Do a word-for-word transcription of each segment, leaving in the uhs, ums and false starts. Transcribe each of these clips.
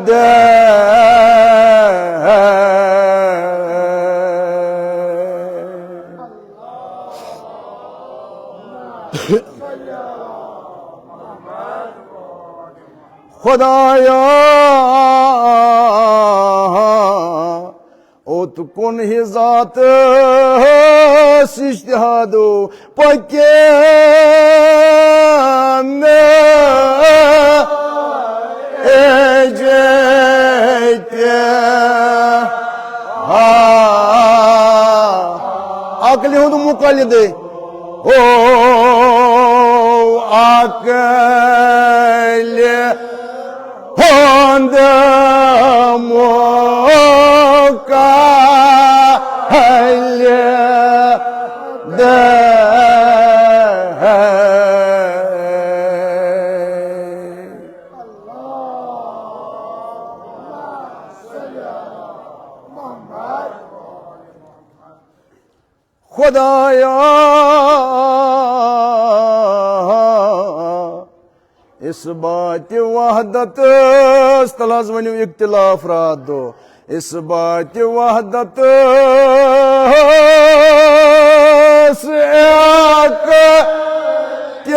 دے۔ خدایا، اوت کُن ہی ذات اجتہادو پکے نہ ایجے تہِ۔ ہا، عقلہِ ہُنٛد مقلد۔ او عقلہِ ہُنٛد مقلد۔ خدایا، اثباتِ وحدتس، تلہٕ حظ ؤنِو اختلاف راتھ دۄہ۔ اثباتِ وحدتس اکھ تہِ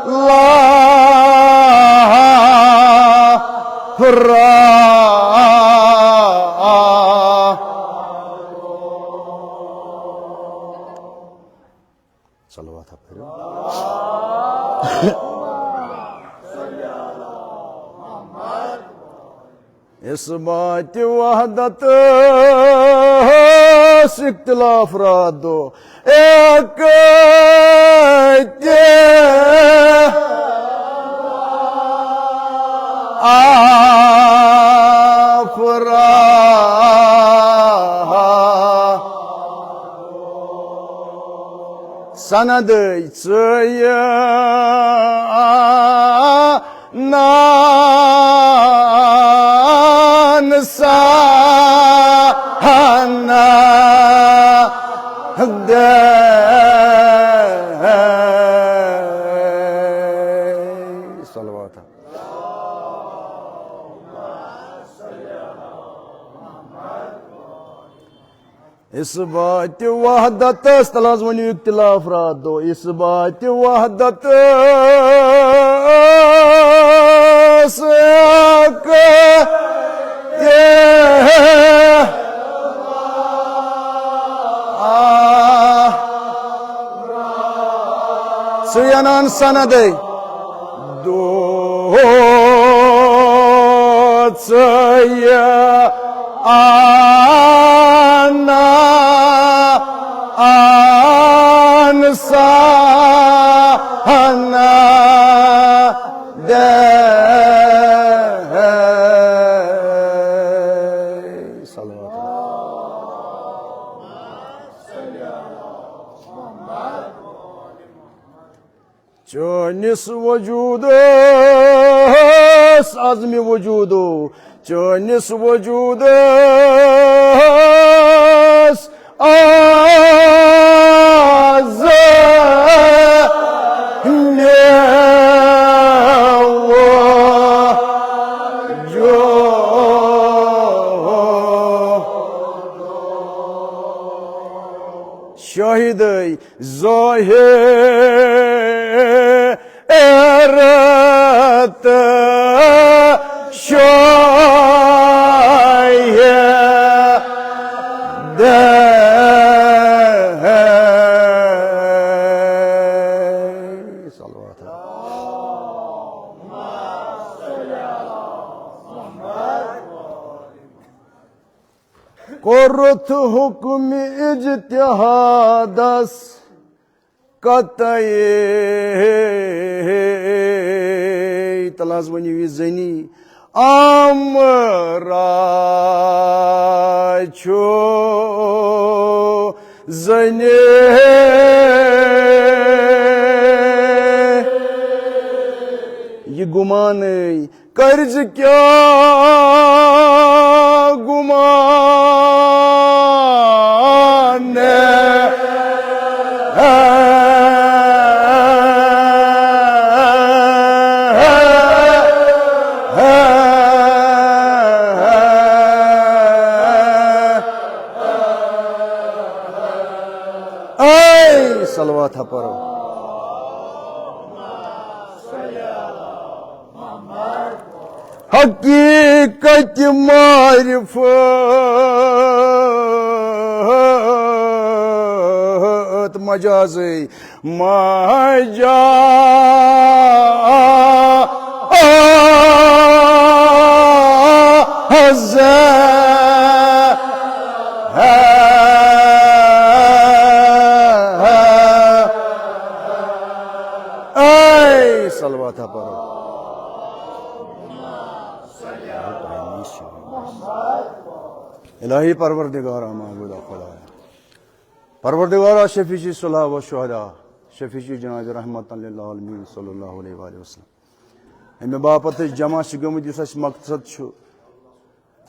لا پھرا۔ صلوات پٔرِو۔ اثباتِ وحدتس اختلاف راتھ دۄہ اکھ تہِ آفرا۔ سندٕے ژٕ یہِ نان سہنا دے۔ صلوات۔ اثباتِ وحدتس، تلہٕ حظ ؤنِو اختلاف راتھ دۄہ۔ اثباتِ وحدتس اکھ تہِ آ، ژٕ یہِ نان سندٕے دۄہ ژٕ یہِ آنا آن سہنا دے۔ صلوات۔ چٲنِس وجوٗدس، عزمِ وجوٗدو، چٲنِس وجوٗدس از مےٚ وجوٗد۔ شاہدٕے ظٲہِر تہٕ شاہد۔ صلوات۔ کوٚرُتھ حُکمِ اجتہادس قطعی، تلہٕ حظ ؤنِو یہِ زٔنی، امرا چھُ زٔنی۔ یہِ گُمانٕے کٔرۍ زِ کیٛاہ گُمان۔ تھپرو۔ حقیقت معرفت مجازی مجاز۔ اے صلوات پرو۔ الہی پروردگارا، معبودا خدایا، پروردگارا، شفیع صلح و شہدا، شفیع جناب رحمت للعالمین صلی اللہ علیہ وآلہ وسلم۔ امہِ باپتھ أسۍ جمع چھِ گٔمٕتۍ، یُس اَسہِ مقصد چھُ۔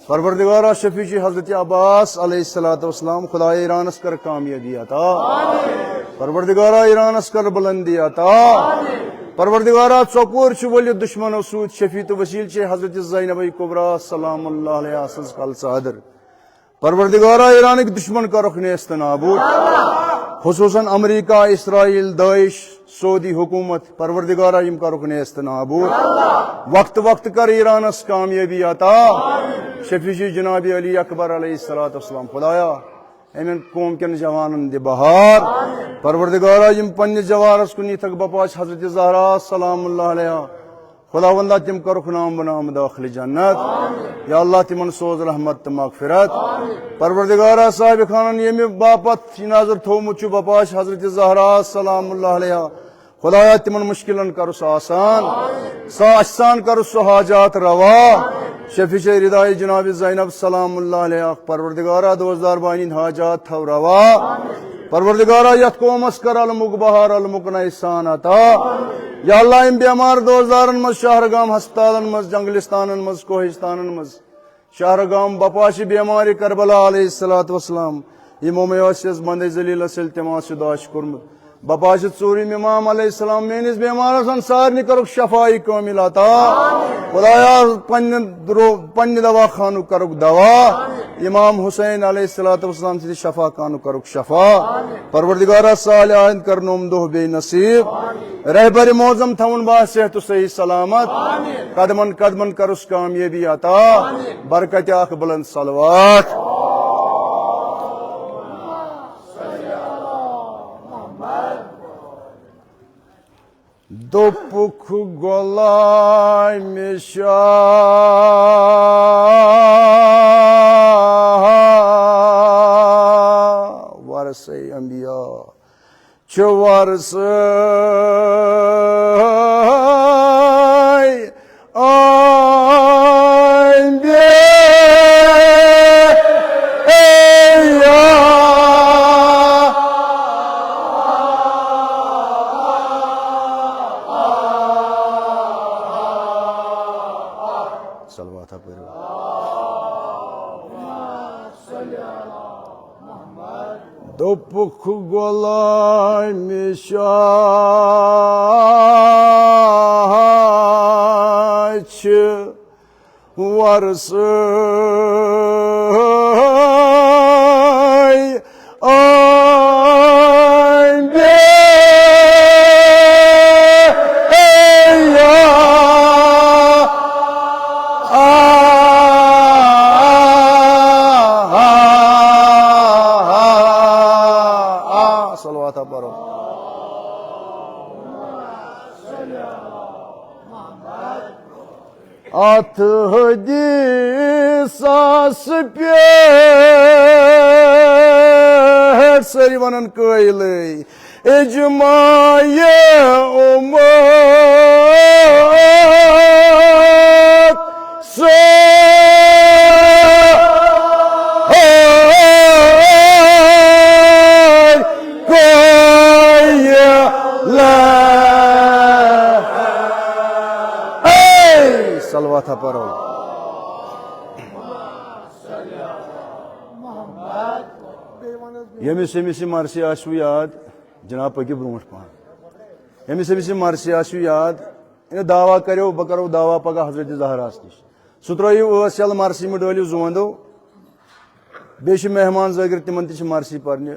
پروردگارا، شفیع حضرت عباس علیہ الصلوۃ والسلام، خدایا ایرانس کر کامیابی عطا۔ پروردگارا، ایرانس کر بلندی عطا۔ پروردگارا، ژۄپور چھُ ؤلِتھ دشمنو سۭتۍ، شفیع تہٕ وسیل چھِ حضرت زینب کبریٰ سلام اللہ علیہا سٕنٛز کل ژادر۔ پروردگارا، ایرانٕکۍ دشمن کرُکھ نیست نابود، خصوصاً امریکہ، اسرائیل، داعش، سعودی حکومت، پروردگارا، یِم کرُکھ نیست نابود۔ وقت وقت کر ایرانس کامیابی عطا۔ شفیع جناب علی اکبر علیہ الصلوۃ والسلام، خدایا، امن قوم کٮ۪ن جوانن دِ بہار۔ پروردگارا، یِم پننِس جوارس کُن یِتھکھ بپاش حضرت زہرا سلام اللہ علیہا، خداوندا، تِم کرُکھ نام بنام داخل جنت۔ یا اللہ، تِمن سوز رحمت تہٕ مغفرت۔ پروردگارا، صاحب خانن ییٚمہِ باپتھ یہِ نظر تھوومُت چھُ بپاش حضرت زہرا سلام اللہ علیہا، خدایا، تِمن مشکلن کرُس آسان، سا اچھسان کرُس سُہ حاجات روا۔ شفیع ردائے جناب زینب سلام اللہ علیہا، پروردگارا، دوستدار بانین حاجات تھو روا۔ پروردگارا، یتھ قومس کر المک بہار المک نیسان عطا۔ یا اللہ، یِم بیمار دوستدارن منٛز، شہرگام ہسپتالن منٛز، جنگلستانن منٛز، کوہستانن منٛز، شہرگام بپاش بیمار کربلا علیہ الصلوۃ والسلام، یِمو مےٚ ٲسِس بندے ذلیلس ییٚلہِ تِماس چھُ داش کوٚرمُت۔ بپاش ژوٗرِم امام علیہ السلام، میٲنِس بیمارس ان سارنٕے کرُکھ شفاعی کامل عطا۔ خدایا، پننہِ درو-، پننہِ دوا خانُک کرُکھ دوا۔ امام حسین علیہ الصلوۃ والسلام سٕنٛدِ شفا خانُک کرُکھ شفا۔ پروردگارا، صالحن کرنوم دۄہ بیٚیہِ نصیب۔ رہبر معظم تھاوُن با صحت و صحیح سلامت۔ قدمن قدمن کرُس کامیابی عطا۔ برکت اکھ بلند صلوات۔ دوٚپُکھ غلامِ شاہ ورثے انبیاء چھُ ورثے انبیاء۔ صلوات پٔرِو۔ دوٚپُکھ غلامِ شاہ چھِ ورثے انبیاء۔ صلوات پرو۔ اتھ حدیثس پٮ۪ٹھ سٲری ونن قٲیلٕے، اجماع امت سٲرۍ قٲیل۔ اے صلوات پرو۔ ییٚمِس ییٚمِس یہِ مرثی آسِوٕ یاد، جناب پٔکِو برونٛٹھ پہن۔ ییٚمِس ییٚمِس یہِ مرثی آسِوٕ یاد، یعنی دعویٰ کریو، بہٕ کرو دعویٰ پگاہ حضرت زہراہس نِش۔ سُہ ترٲیِو ٲس یَلہٕ، مرثی مہٕ ڈٲلِو زوندو۔ بیٚیہِ چھِ مہمان زٲگِر، تِمن تہِ چھِ مرثی پرنہِ۔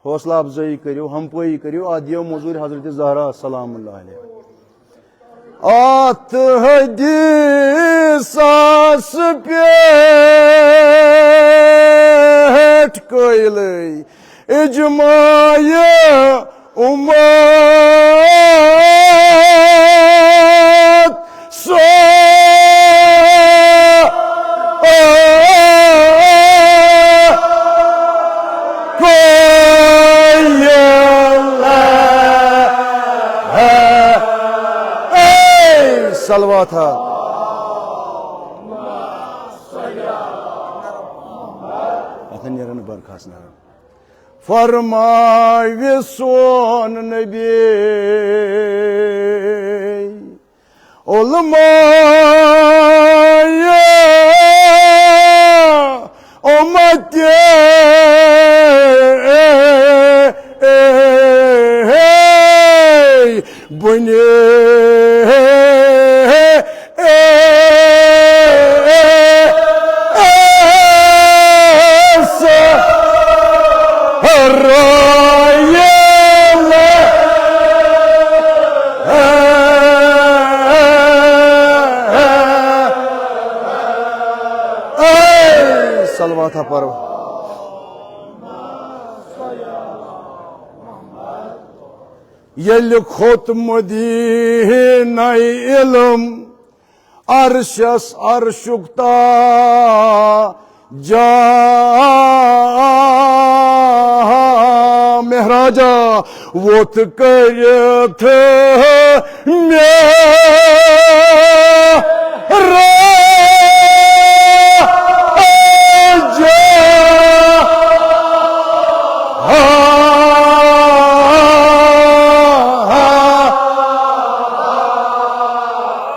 حوصلہ افزٲیی کٔرِو، ہمپٲیی کٔرِو، اَتھ دِیو موٚزوٗرۍ حضرت زہرا سلام اللہ علیہ۔ اَتھ حدیثس پٮ۪ٹھ قٲیلٕے اجماع امت سو کوئی اللہ ہے۔ اے صلوات ہا۔ اتھ نیرن برخاست نرم۔ فرماوِ سون نبی علماء امت بنی صلوات پرو۔ ییٚلہِ کھوٚت مدینہ علم عرشس عرشُک تاج معراجا ووٚتھ کٔرِتھ معراجا۔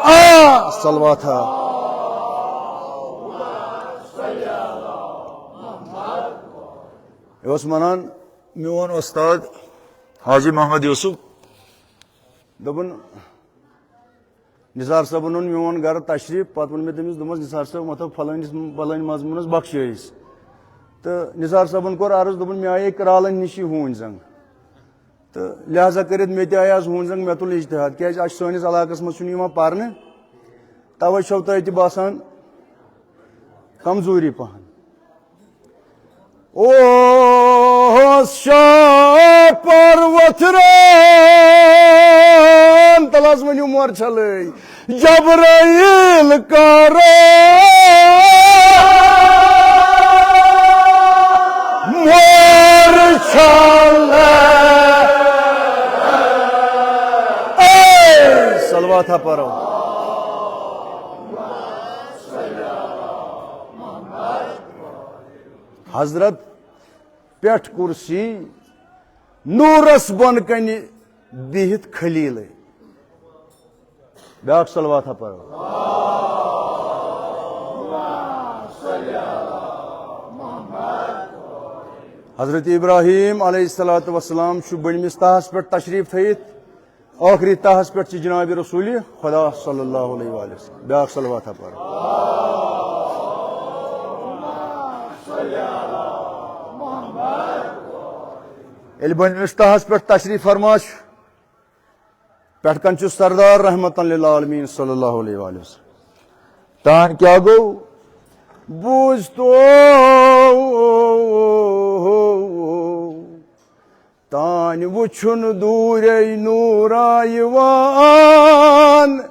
آ، صلوات ہا۔ یہِ اوس وَنان میون وۄستاد حاجی محمد یوسف، دوٚپُن، نثار صٲبُن اوٚن میون گرٕ تشریف، پتہٕ ووٚن مےٚ تٔمِس، دوٚپمَس، "نثار صٲب، مےٚ تھٲو فلٲنِس، فلٲنۍ مَزموٗنَس بخشٲیِس۔" تہٕ نثار صٲبُن کوٚر عرض، دوٚپُن، "مےٚ آیے کرالَن نِش یہِ ہوٗنۍ زنٛگ۔" تہٕ لہذا کٔرِتھ مےٚ تہِ آیہِ آز ہوٗنۍ زنٛگ، مےٚ تُل اجتہاد، کیٛازِ اَسہِ سٲنِس علاقَس منٛز چھُنہٕ یِوان پَرنہٕ، تَوَے چھَو تۄہہِ تہِ باسان کمزوٗری پَہَن۔ اوس شاہ پروتھران، تَلہٕ حظ ؤنِو مۄر چھلٕے۔ جبرائیل کرو مۄر چھلٕے۔ اے صلوات ہا پرو۔ حضرت پٮ۪ٹھ کرسی نوٗرس بۄن کنہِ بِہِتھ خلیلے۔ بیاکھ صلوات ہا پرو۔ حضرت ابراہیم علیہ الصلوۃ والسلام چھُ بٔنمِس تہس پٮ۪ٹھ تشریف تھٲیِتھ، ٲخری تہس پٮ۪ٹھ چھِ جناب رسول خدا صلی اللہ علیہ وآلہ وسلم۔ بیاکھ صلوات ہا پرو۔ ییٚلہِ بٔنمِس تہس پٮ۪ٹھ تشریف فرما چھُ، پٮ۪ٹھ کَنہِ چھُ سردار رحمتاً للعالمین صلی اللہ علیہ وآلہ وسلم۔ تان کیٛاہ گوٚو؟ بوٗزتو تانۍ وُچھُن دوٗرے نوٗرا یِوان۔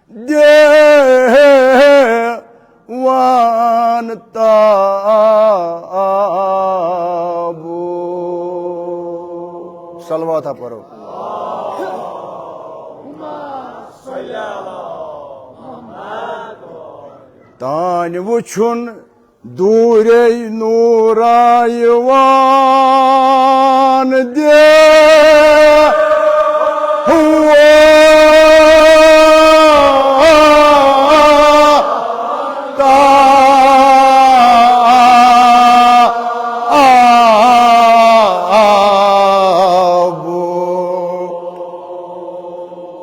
دیوان تابو۔ صلوات ہا پرو۔ تانۍ وُچھُن دوٗرے نوٗرا یِوان۔ دیوان تابو۔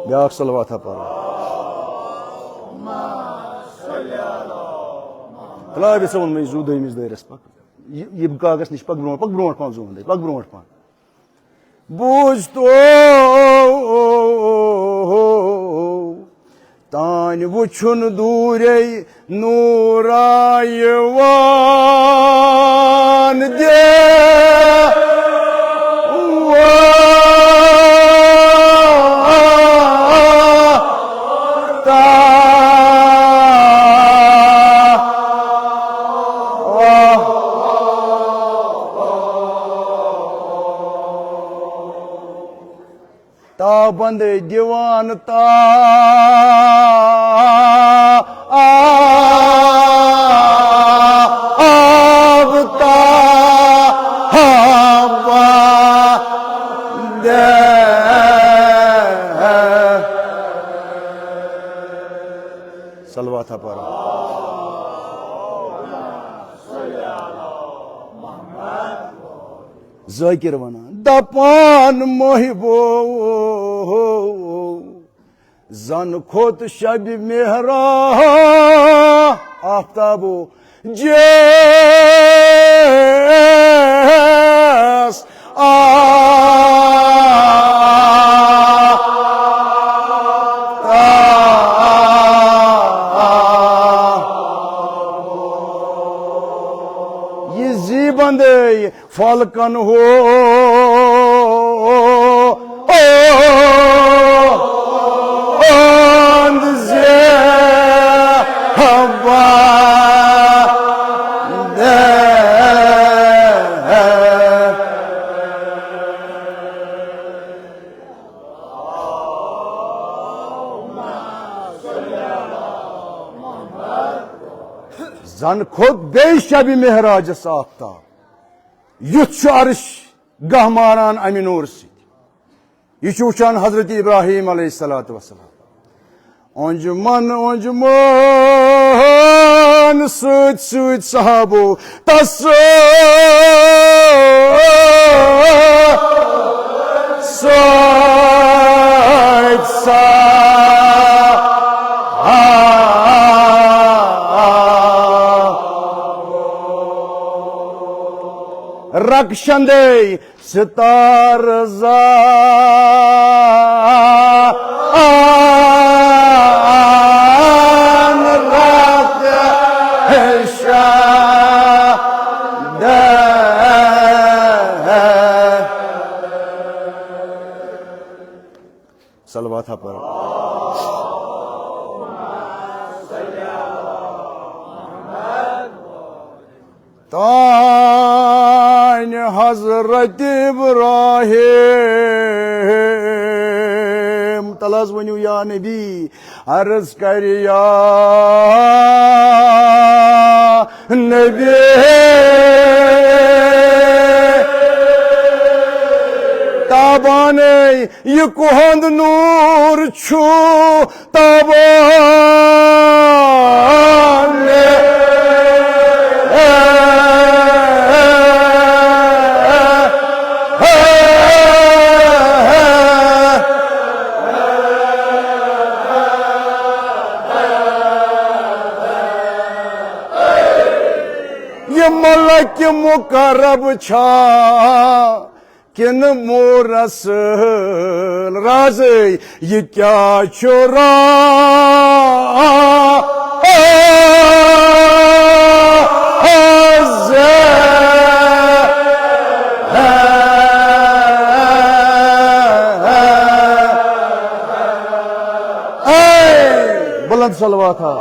بیاکھ صلوات ہا پرو۔ تلاوِ ژٕ ووٚن مےٚ زُو دوٚیمِس دٲیرَس پَکھ۔ یہِ، یہِ کاغذ نِش پَکھ برونٛٹھ، پَکھ برونٛٹھ پَہَن زُو ہُنٛدٕے، پَکھ برونٛٹھ پَہَن۔ بوٗزتو تانۍ وُچھُن دوٗرے نوٗرا یِوان دِوان۔ تابند دِوان تاب تابند۔ صلوات ہا پرو۔ ذٲکِر وَنان، دَپان محبو، زَن کھوٚت شبِ مہرا آفتابو جیس آ یہِ زیٖبندے فلکن ہُنٛد زیبا زن کھوٚت بیٚیہِ شبِ معراجس آفتاب۔ یُتھ چھُ عرش گاہ ماران امہِ نوٗرٕ سۭتۍ۔ یہِ چھُ وٕچھان حضرت ابراہیم علیہ الصلوۃ والسلام۔ اونجمان، اونجمان سۭتۍ سۭتۍ صحابو تس سۭتۍ سۭتۍ سا رکشندے ستار زان رات شا صلوات ہا پر۔ تانۍ حضرت ابراہیم، تلہٕ حظ ؤنِو یا نبی، عرض کرِ یا نبی۔ تابانے یہِ کُہُنٛد نوٗر چھُ تابان۔ یہِ ملک مقرب چھا کِنہٕ مورسل رازٕے، یہِ کیٛاہ چھُ راز؟ اے بلند صلوات ہا۔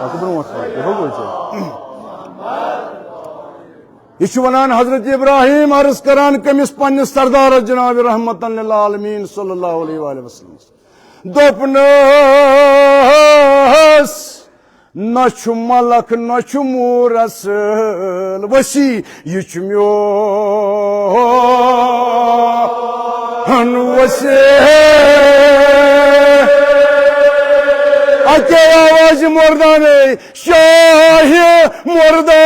اَتھ برونٛٹھ کُن، یہِ گوٚو ژےٚ۔ یہِ چھُ وَنان حضرت ابراہیم عرض کران کٔمِس پننِس سردارس جناب رحمتن للعالمین صلی اللہ علیہ وآلہ وسلم۔ دوٚپنَس، نہ چھُ ملک، نہ چھُ مورسل وسی، یہِ چھُ میون وسی۔ اَکے آوازِ مردانے، شاہِ مردان۔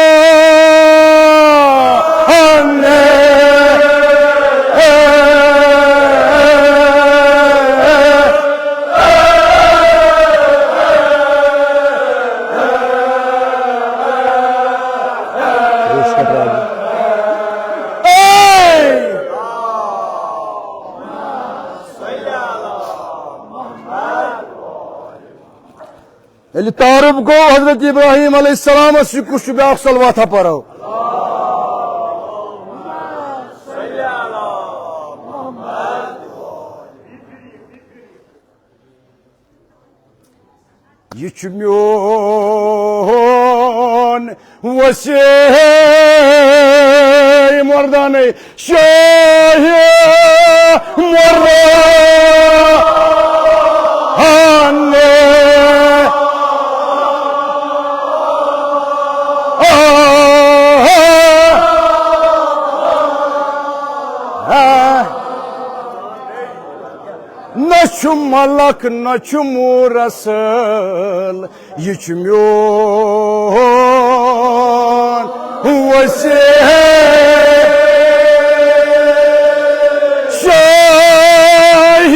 اے! ییٚلہِ تعارُف گوٚو حضرت ابراہیم علیہ السلامس، یہِ کُس چھُ، بیٛاکھ صلواتہ پرو۔ یہِ چھُ میون وسیع مردانٕے شاہ مردان۔ نہ چھُ ملک، نہ چھُ مورسل، یہِ چھُ میون وسیع شاہ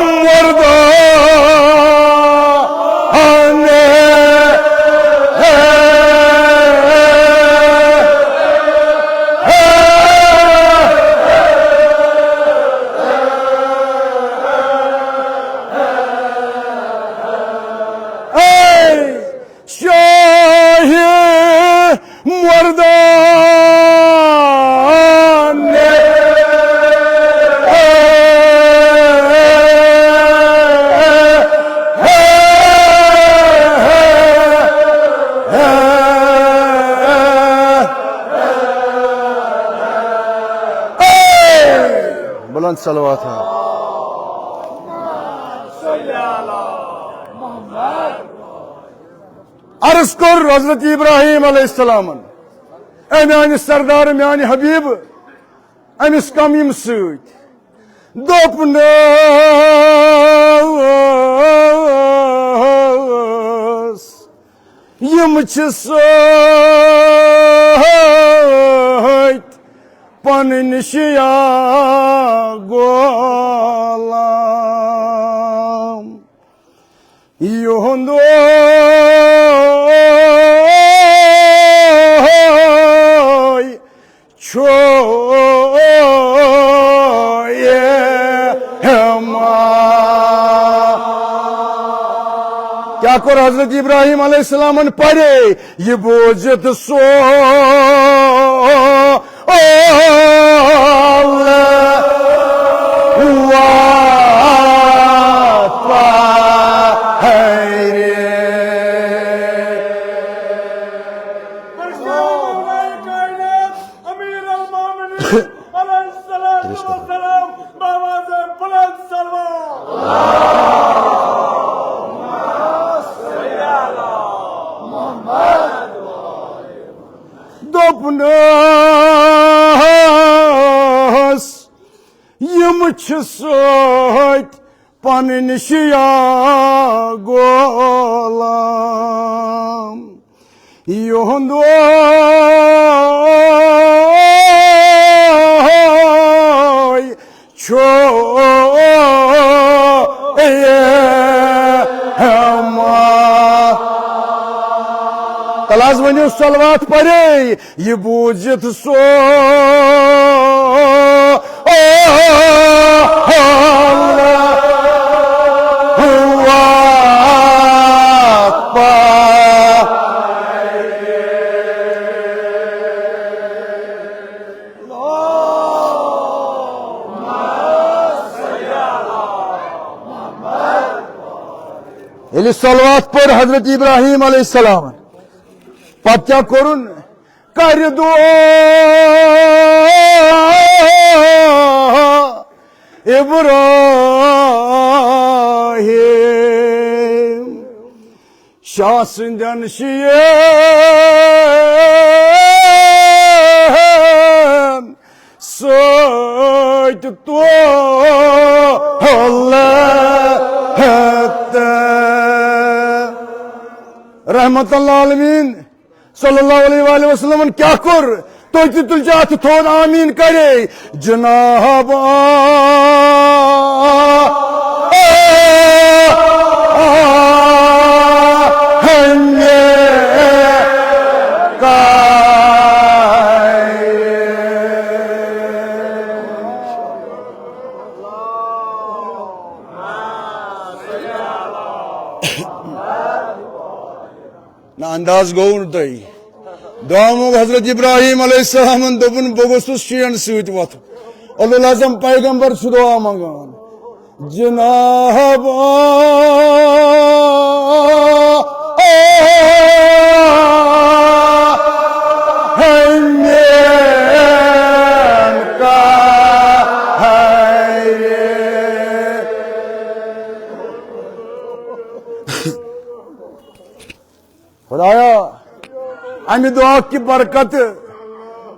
مردان۔ اے شاہ مردان۔ بلند صلوات ہا۔ عرض کوٚر حضرت ابراہیم علیہ السلامن، اے میانہِ سردار، میانہِ حبیب، أمِس کم یِم سۭتۍ؟ دوٚپنَس، یِم چھِ سۭتۍ پنٕنۍ شِیا غلام۔ یِہُنٛد چھُ یہِ ہٮ۪ما۔ کیٛاہ کوٚر حضرت ابراہیم علیہ السلامن؟ پرے یہِ بوٗزِتھ سُہ امیر المومنین علیہ الصلوۃ والسلام، بآواز بلند صلوات۔ دوٚپنَس، یِم چھِ سۭتۍ پنٕنۍ شِیا غلام۔ یِہُنٛد چھُ یہِ ہٮ۪ما۔ تَلہٕ حظ ؤنِو صلوات پَرے، یہِ بوٗزِتھ سُہ ییٚلہِ صلوات پٔر حضرت ابراہیم علیہ السلام، پتہٕ کیٛاہ کوٚرُن؟ کرِ دعا ابراہیم شاہ سٕنٛدٮ۪ن شیٖعن سۭتۍ تولہٕ ہٮ۪تھ۔ رحمت اللہ عالمین صلی اللہ علیہ وآلہ وسلمن کیٛاہ کوٚر؟ تُہۍ تہِ تُلۍ زیو اَتھٕ تھوٚد، آمیٖن کرے۔ جناب آ، آ، آ، ہنگے کائے۔ انداز گوٚو نہٕ تۄہہِ۔ دعا منٛگ حضرت ابراہیم علیہ السلامن، دوٚپُن، "بہٕ گوٚژھُس شیٚن سۭتۍ وۄتھُن۔" اولو اعظم پیغمبر چھُ دعا منٛگان۔ جناب، آ، آ، ہے میٛانہِ کاہرِ۔ خدایا، امہِ دعا کہِ برکت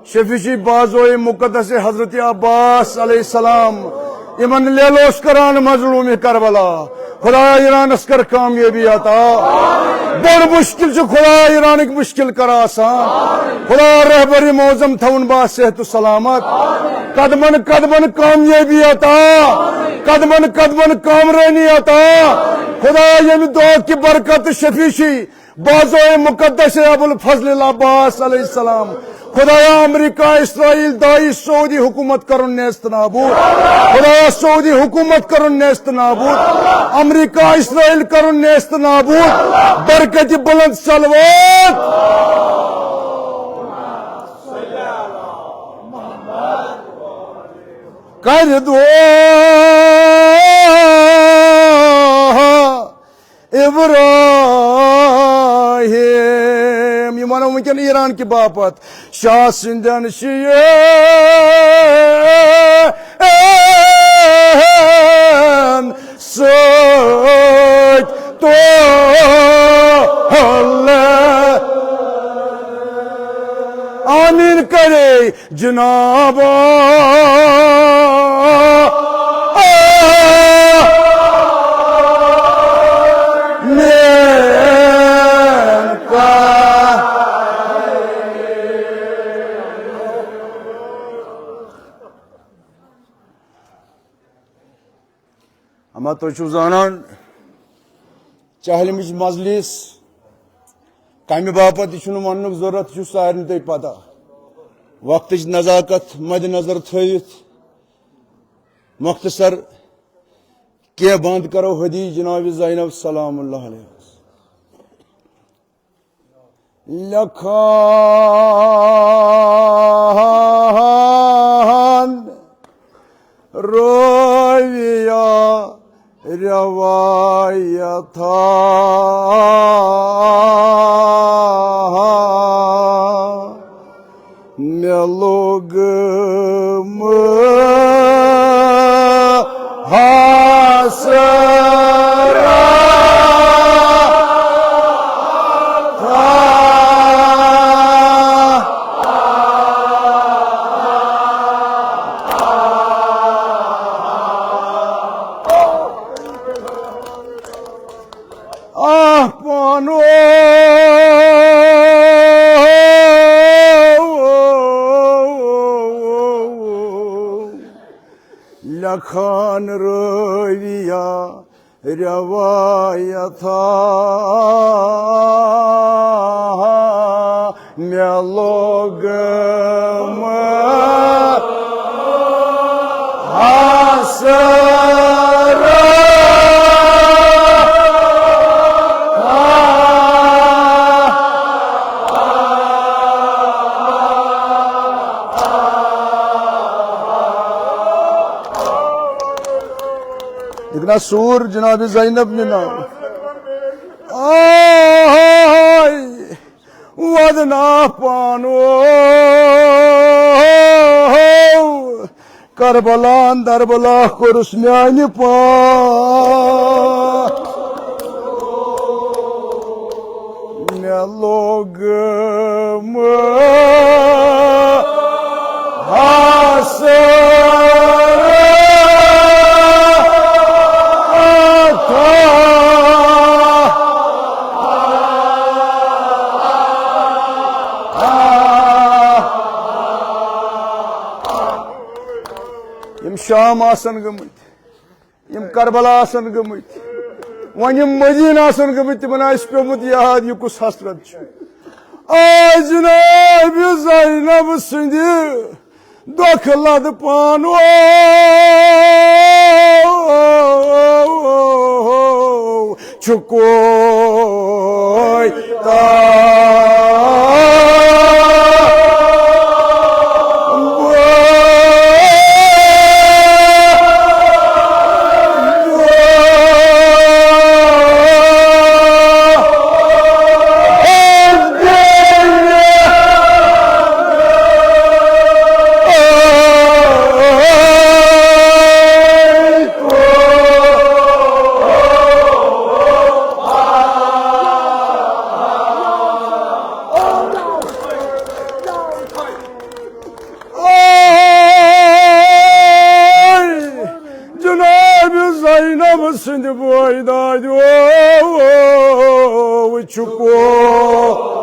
شفیع شی بازوئے مقدس حضرت عباس علیہ السلام، یِمن لیلوس کران مظلوم کربلا۔ خدایا، ایرانس کر کامیٲبی عطا۔ بوٚڑ مشکل چھُ، خدایا، ایرانٕکۍ مشکل کر آسان۔ خدایا، رہبر معظم تھاوُن با صحت و سلامت۔ قدمن قدمن کامیٲبی عطا۔ قدمن قدمن کامرٲنی عطا۔ خدایا، ییٚمہِ دعا کہِ برکت شفیع شی بازوئے مقدس ابوالفضل العباس علیہ السلام۔ خدایا، امریکہ، اسرائیل، داعش، سعودی حکومت کرُن نیست نابود۔ خدایا، سعودی حکومت کرُن نیست نابود۔ امریکہ، اسرائیل کرُن نیست نابود۔ برکت بلند صلوات۔ کر دعا ابراہیم، یہِ وَنو وٕنکیٚن ایران کہِ باپتھ، شاہ سٕنٛدٮ۪ن شیعن سۭتۍ تُل۔ آمیٖن کرے جناب، آ، آ، میٛانہِ کاہرِ۔ اما تُہۍ چھِو زانان، چہلمٕچ مجلس کمہِ باپتھ، یہِ چھُنہٕ وننُک ضروٗرت، یہِ چھُ سارنٕے تۄہہِ پتہ۔ وقتٕچ نزاکت مدِ نظر تھٲوِتھ مختصر کینٛہہ بند کرو حدیث جناب زینب سلام اللہ علیہ۔ لکھان رویا روایتھا، مےٚ لوٚگ مُحاصرہ۔ آہ پانو لکھان رویا روایتھا، مےٚ لوٚگ مُحاصرہ۔ لیکن سور جناب زینب نے نام۔ آہاے، ودنا پانو کربلان دربلا کوٚرُس میانہِ پان۔ مےٚ لوٚگ مُحاصرہ۔ یِم شام آسن گٔمٕتۍ، یِم کربلا آسن گٔمٕتۍ، وۄنۍ یِم مدیٖنہٕ آسن گٔمٕتۍ، تِمن آسہِ پیوٚمُت یاد، یہِ کُس حسرت چھُ۔ آ جناب زینب سٕنٛدِ دۄکھٕ لد پانو چھُ کوے آے جناب زینب سٕنٛدِ بٲے دادِ، او، او، چھُ کوتاہ۔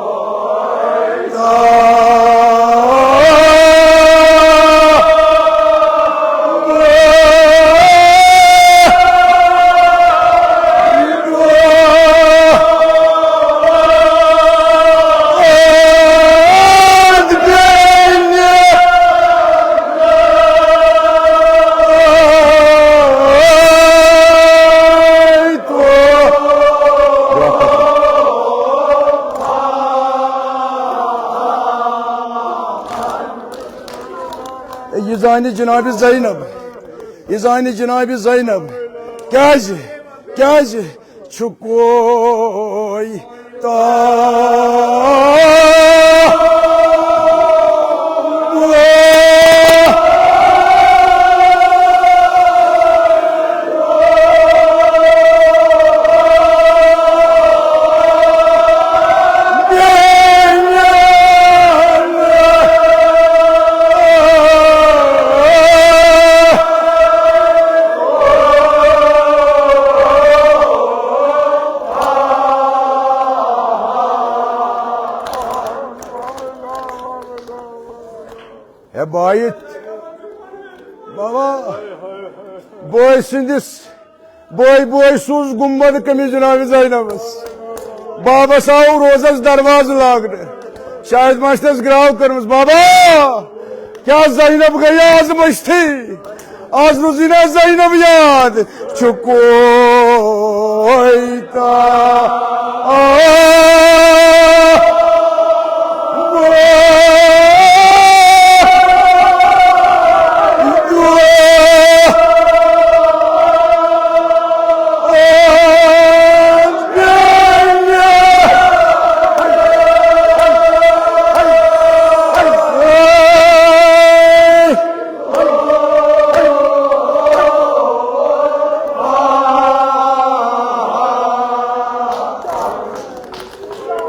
یہِ زانہِ جناب زینب، یہِ زانہِ جناب زینب، کیازِ، کیازِ چھُ کوتاہ۔ ہے بایِتھ، بابا، بٲے سٕنٛدِس، بٲے، بٲے سوٗز گُنبد قمیٖض جناب زینبس۔ بابس آو روزس دروازٕ لاگنہٕ۔ شاید ما چھِ تس گراو کٔرمٕژ۔ بابا، کیٛاہ زینب گٔیے آز مٔشتھٕے؟ آز روٗزٕے نا زینب یاد، چھُ کویتا۔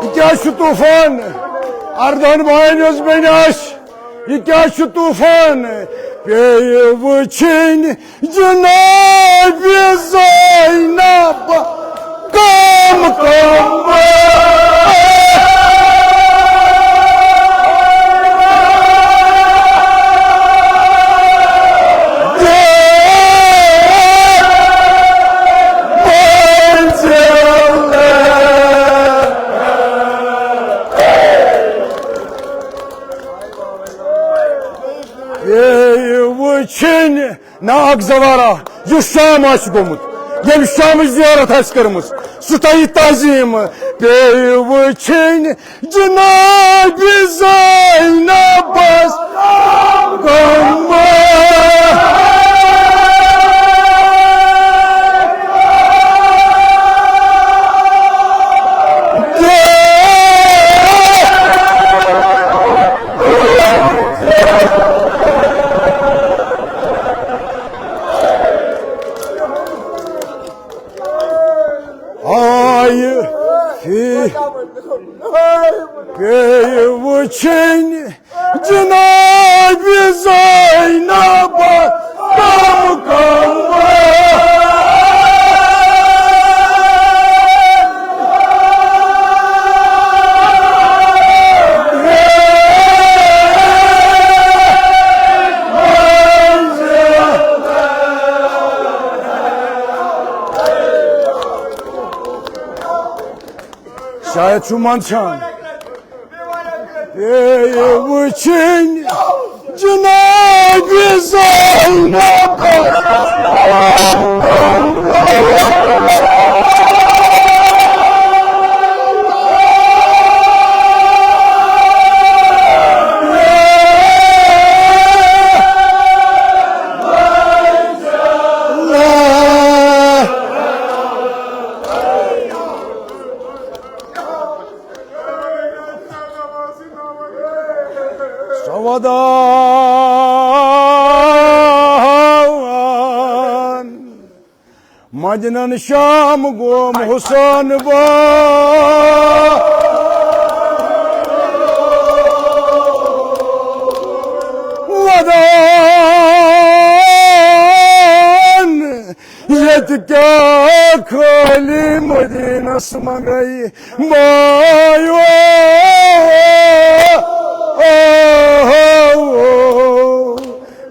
یہِ کیٛاہ چھُ طوفان؟ اردہن باین یۄس بیٚنہِ آسہِ، یہِ کیٛاہ چھُ طوفان؟ پیٚیہِ وٕچھِنۍ جناب زینب کم کم۔ بیٚیہِ وٕچھِنۍ ناگ زوارا، یُس شام آسہِ گوٚمُت، ییٚمہِ شامٕچ زیارت آسہِ کٔرمٕژ، سُہ تھایہِ تعظیٖم۔ بیٚیہِ وٕچھِنۍ جناب زینبس غمہٕ۔ آیہِ فی-، پیٚیہِ وٕچھِنۍ جناب زینب کم کم۔ شاید چھُ منٛدچھان۔ بیٚیہِ وٕچھِنۍ جناب زینب۔ دان۔ مدینن شام گوم حسین با ودان۔ ییٚتہِ کیٛاہ خٲلی مدینس منٛگے بایو۔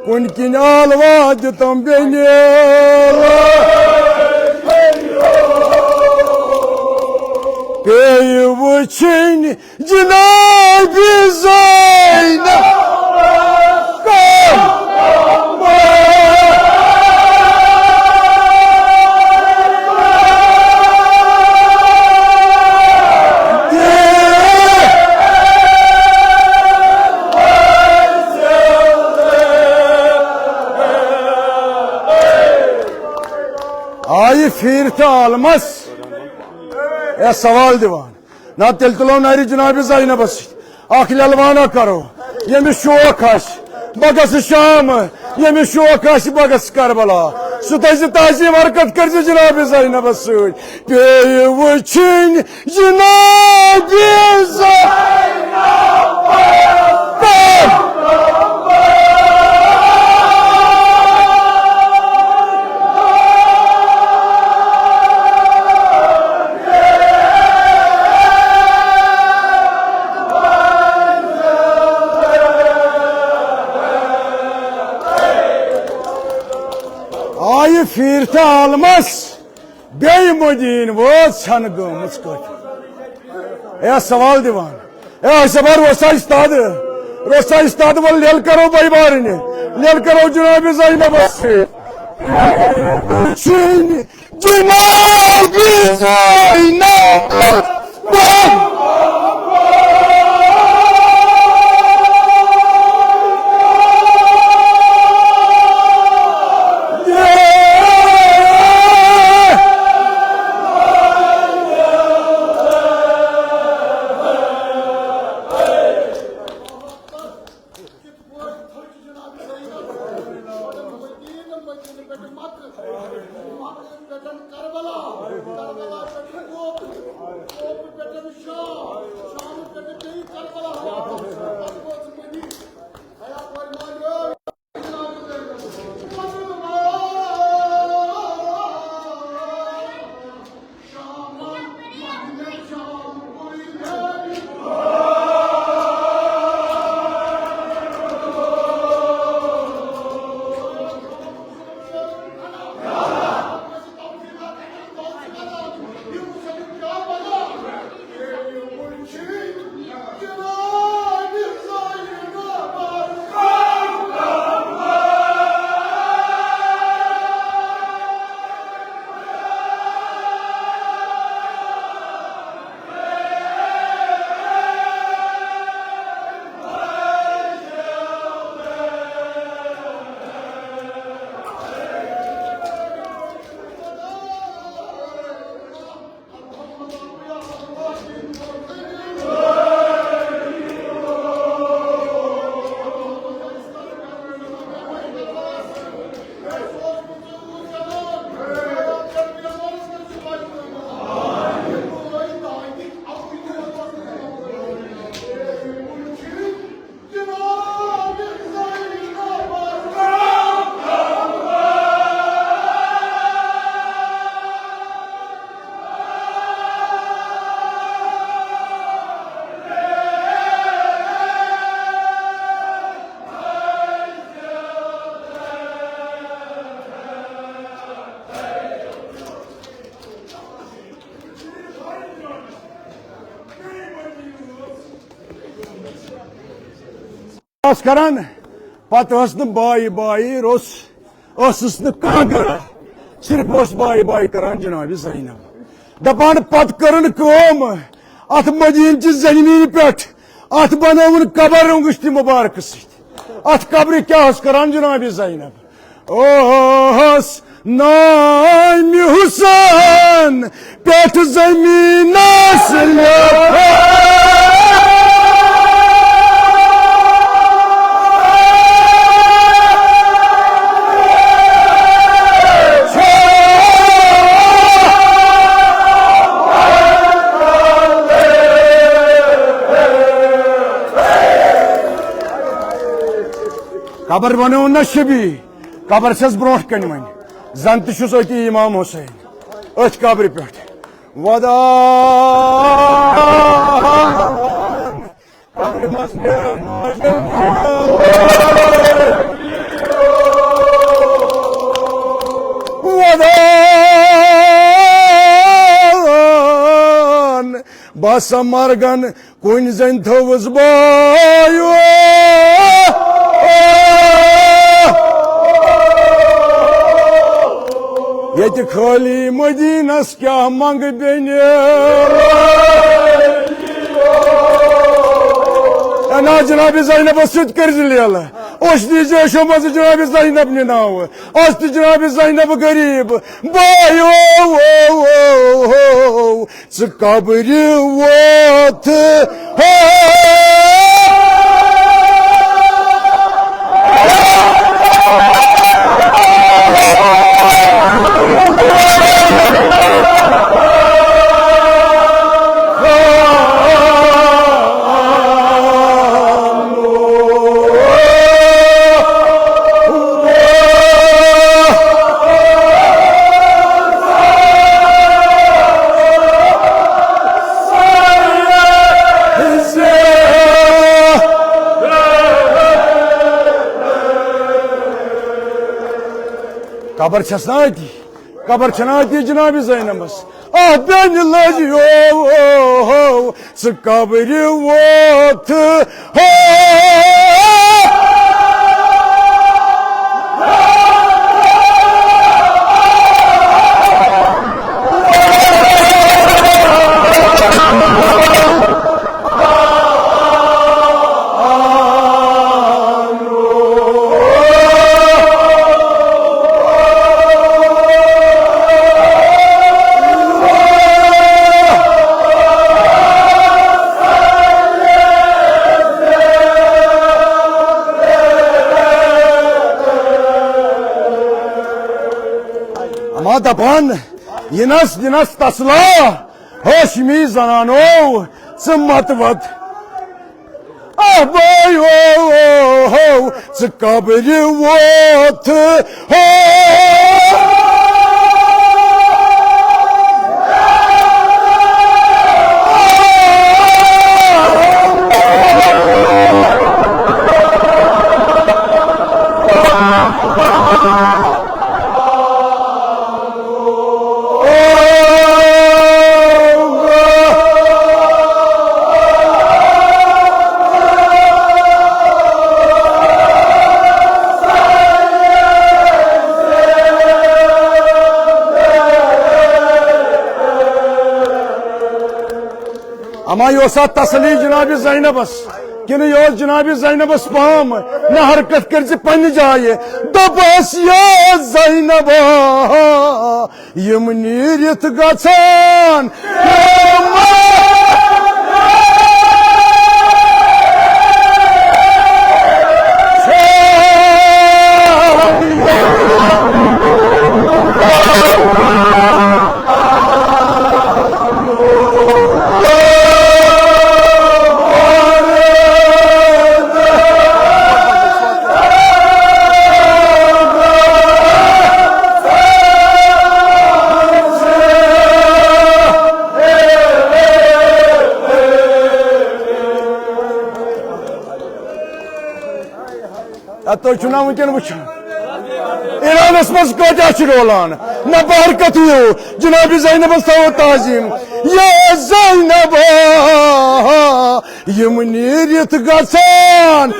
کُنہِ کِنۍ ٲلوہ دِتم بیٚنہِ۔ پیٚیہِ وٕچھِنۍ جناب زینب۔ آیہِ پھیٖرِتھ عالمس، اے سوال دِوان۔ نہ، تیٚلہِ تُلو نرِ جناب زینبس سۭتۍ۔ اکھ للوانہ کرو، ییٚمِس شوق آسہِ، بہٕ گژھٕ شام، ییٚمِس شوق آسہِ، بہٕ گژھٕ کربلا۔ سُہ تھٲیزِ تعظیم حرکت، کٔرزِ جناب زینبس سۭتۍ۔ پیٚیہِ وٕچھِنۍ جناب زینب۔ آیہِ پھیٖرِتھ عالمس، بیٚیہِ مدیٖنہٕ وٲژ ژھٮ۪نہٕ گٔمٕژ کٲفی۔ اے سوال دِوان، اے أسۍ دپان روستا استاد، روستا استاد، وَل لیل کرو بٲے بارٕنہِ، لیل کرو جناب زینبس سۭتۍ۔ جناب زینب۔ یِتھ پٲٹھۍ تھٔج جناب زینب، مدینہٕ، مدینہٕ پٮ۪ٹھ مکہٕ، مکہٕ پٮ۪ٹھ کربلا، کربلا پٮ۪ٹھ کوفہٕ، کوفہٕ پٮ۪ٹھ شام، شام پٮ۪ٹھ بیٚیہِ کربلا واپس، پتہٕ وٲژ مدینہٕ۔ حیا فرمٲیِو، جناب زینب۔ ٲس کران، پتہٕ ٲس نہٕ بایہِ بایہِ روٚس، ٲسٕس نہٕ کانٛہہ کران، صرف اوس بایہِ بایہِ کران جناب زینب۔ دپان پتہٕ کٔرٕن کٲم، اتھ مدیٖنہٕ چہِ زمینہِ پٮ۪ٹھ، اتھ بنٲوٕن قبر رنٛگٕچ تہِ مبارکہٕ سۭتۍ۔ اتھ قبرِ کیٛاہ ٲس کران جناب زینب؟ اوس نامہِ حسین پٮ۪ٹھ زمینس لیکھان۔ قبر بنٲو نہ شبی، قبر چھس برونٛٹھ کنہِ وۄنۍ، زن تہِ چھُس أتی امام حسین أتھۍ قبرِ پٮ۪ٹھ۔ وداع۔ ودان۔ باسا مرگن کُنۍ زٔنۍ تھٲوٕس بایو۔ ییٚتہِ خٲلی مدیٖنس کیٛاہ منٛگہٕ بیٚنہِ؟ اے نا جناب زینبس سۭتۍ کٔرۍ زِ لیلہٕ۔ اوس تہِ جیشو منٛز جناب زینب نِناوٕ۔ اوس تہِ جناب زینب غریٖب۔ بایو، ژٕ قبرِ ووت۔ قبر چھس نا أتی، قبر چھنا أتی جناب زینبس۔ آہ بیٚنہِ لٔج یو، ژٕ قبرِ ووت۔ اما دپان، یہِ نس، یہِ نس تسلا، ہاشمی زنانو، ژٕ مت وت۔ آہ بایو، ژٕ قبرِ ووت۔ اما یہِ اوسا تسلی جناب زینبس، کِنہٕ یہِ اوس جناب زینبس پام؟ نہ، حرکت کٔرۍ زِ پننہِ جایہِ۔ دوٚپس، یا زینبا، یِم نیٖرِتھ گژھان۔ اَتھ تُہۍ چھِو نا وٕنکیٚن وٕچھان؟ ایرانس منٛز کۭتیٛاہ چھِ رولان؟ نہ بہر کتھ یِیو، جناب زینبس تھاوو تعظیم۔ یا زینب، یِم نیٖرِتھ گژھان۔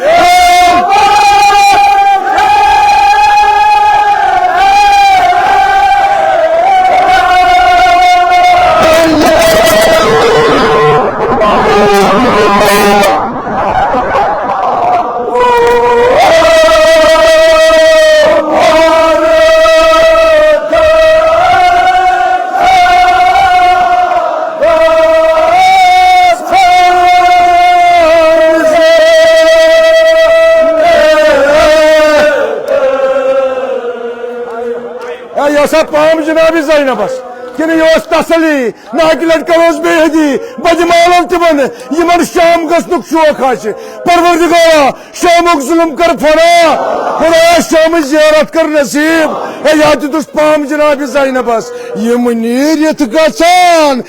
اے، یہِ ہسا پام جناب زینبس۔ یہِ اوس تسلی، ناکہِ لٹہِ کرو أسۍ بے حدی، بہٕ دِمہٕ عالم تِمن، یِمن شام گژھنُک شوق آسہِ۔ پروردگارا، شامُک ظلم کر فنا، خدایا، شامٕچ زیارت کر نصیب۔ ہے، یتھ دیُتُس پام جناب زینبس، یِم نیٖرِتھ گژھان۔